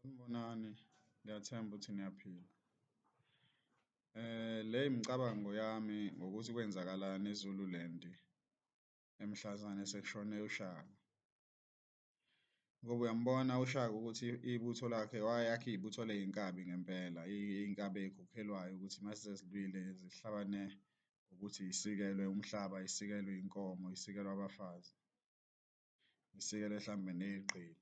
Sanibonani, ngiyathemba ukuthi niyaphila. Le imicabango yami ngokuthi kwenzakalani eZululand emhlazane sekushone uShaka. Ngoba uyambona uShaka ukuthi ibutho lakhe wayakha ibutho ley'nkabi ngempela, iy'nkabi ey'khokhelwayo ukuthi uma sezilwile zihlabane ukuthi y'sikelwe umhlaba, y'sikelwe iy'nkomo, y'sikelwe abafazi, y'sikelwe hlambe ney'gqila.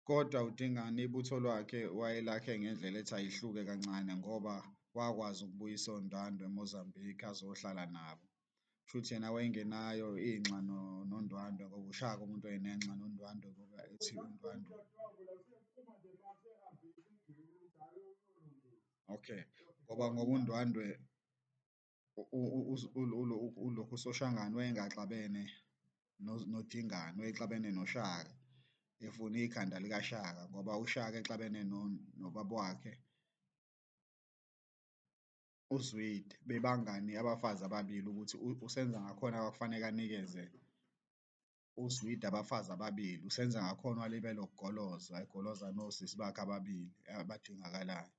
Kodwa uDingane ibutho lwakhe wayelakhe ngendlela ethi ayihluke kancane ngoba wakwazi ukubuyisa oNdwandwe eMozambique azohlala nabo. Kushuthi yena wayengenayo inxa noNdwandwe ngoba uShaka umuntu owayenenxa noNdwandwe ngoba ethi uNdwandwe okay, ngoba uNdwandwe ulokhu uSoshangane wayengaxabene noDingane, wayexabene noShaka efuna ikhanda likaShaka ngoba uShaka exabene nobaba wakhe uZwide, bebangani abafazi ababili ukuthi uSenzangakhona kwakufaneke anikeze uZwide abafazi ababili, uSenzangakhona walibela ukugoloza, egoloza nosisi bakhe ababili abadingakalayo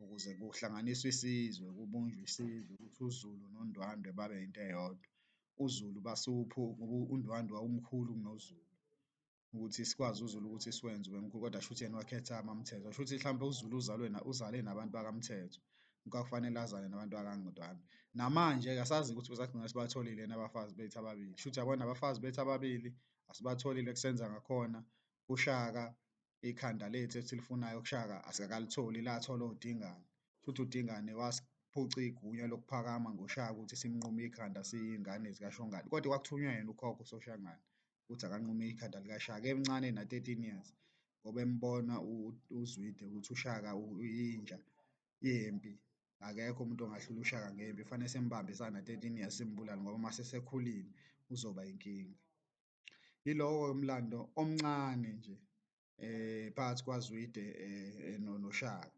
ukuze kuhlanganiswe isizwe, kubunjwe isizwe ukuthi uZulu noNdwandwe babe into eyodwa. UZulu ngoba uNdwandwe wawumkhulu kunoZulu ukuthi sikwazi uZulu ukuthi siwenze ube mkhulu kodwa shuthi yena wakhetha amaMthethwa. Shuthi hlampe uZulu uzalwe uzale nabantu bakaMthethwa, kwakufanele azale nabantu bakaNdwandwe. Namanje-ke asazi ukuthi sagcina sibatholile yini abafazi bethu ababili, shuthi uyabona abafazi bethu ababili asibatholile kuSenzangakhona, uShaka ikhanda lethu esilifunayo kuShaka asikakalitholi latholwa uDingane. Shuthi uDingane wasiphuca igunya lokuphakama ngoShaka ukuthi simnqume ikhanda siyingane zikaShongane, kodwa kwakuthunywe yena ukhokho uSoshangane ukuthi akanqume ikhanda likaShaka emncane ena-13 years ngoba embona uZwide ukuthi uShaka uyinja yempi, akekho umuntu ongahlula uShaka ngempi, kufanele simbambe esana-13 years simbulale ngoba uma esekhulile uzoba inkinga. Yilowo-ke umlando omncane nje phakathi kwaZwide noShaka.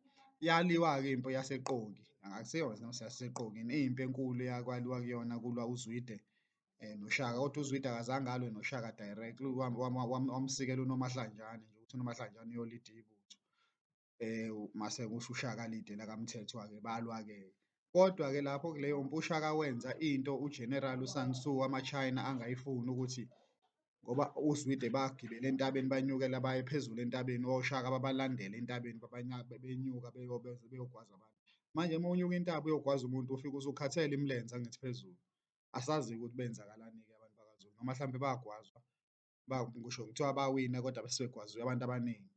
Yaliwa-ke impi yaseQongi, akusiyo noma yaseQongi impi enkulu eyakwaliwa kuyona kulwa uZwide noShaka, kodwa uZwide akazange alwe noShaka directly, wamsikela uNomahlanjana nje ukuthi uNomahlanjana uyolida ibutho. Mase kusho uShaka alide elakaMthethwa-ke balwa-ke. Kodwa-ke lapho kuleyo mpi uShaka wenza into u-General uSun Tzu wama-China angayifuni ukuthi ngoba oZwide bagibela entabeni banyukela baye phezulu entabeni, oShaka babalandela entabeni benyuka beyogwaza abantu. Manje uma unyuka intaba uyogwaza umuntu ufike usukhathele imilenze angithi phezulu, asazi-ke ukuthi benzakalani-ke abantu bakaZulu noma hlampe bagwazwa ngisho kuthiwa bawina kodwa sebegwaziwe abantu abaningi,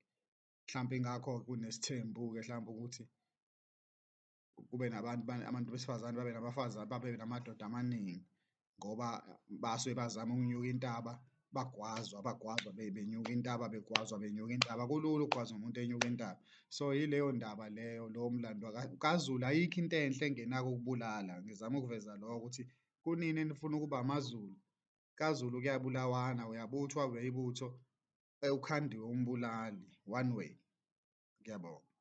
mhlampe ingakho-ke kunesithembu-ke hlampe ukuthi kube nabantu abantu besifazane babe nabafazi babe namadoda amaningi ngoba basuke bazama ukunyuka intaba bagwazwa, bagwazwa benyuka intaba, begwazwa benyuka intaba. Kulula ukugwazwa umuntu enyuka intaba. So, yileyo ndaba leyo, lowo mlando kaZulu ayikho into enhle engenako ukubulala, ngizama ukuveza lokho ukuthi kunini enifuna ukuba amaZulu, kaZulu kuyabulawana, uyabuthwa ube ibutho, ukhandiwe umbulali one way. Ngiyabonga.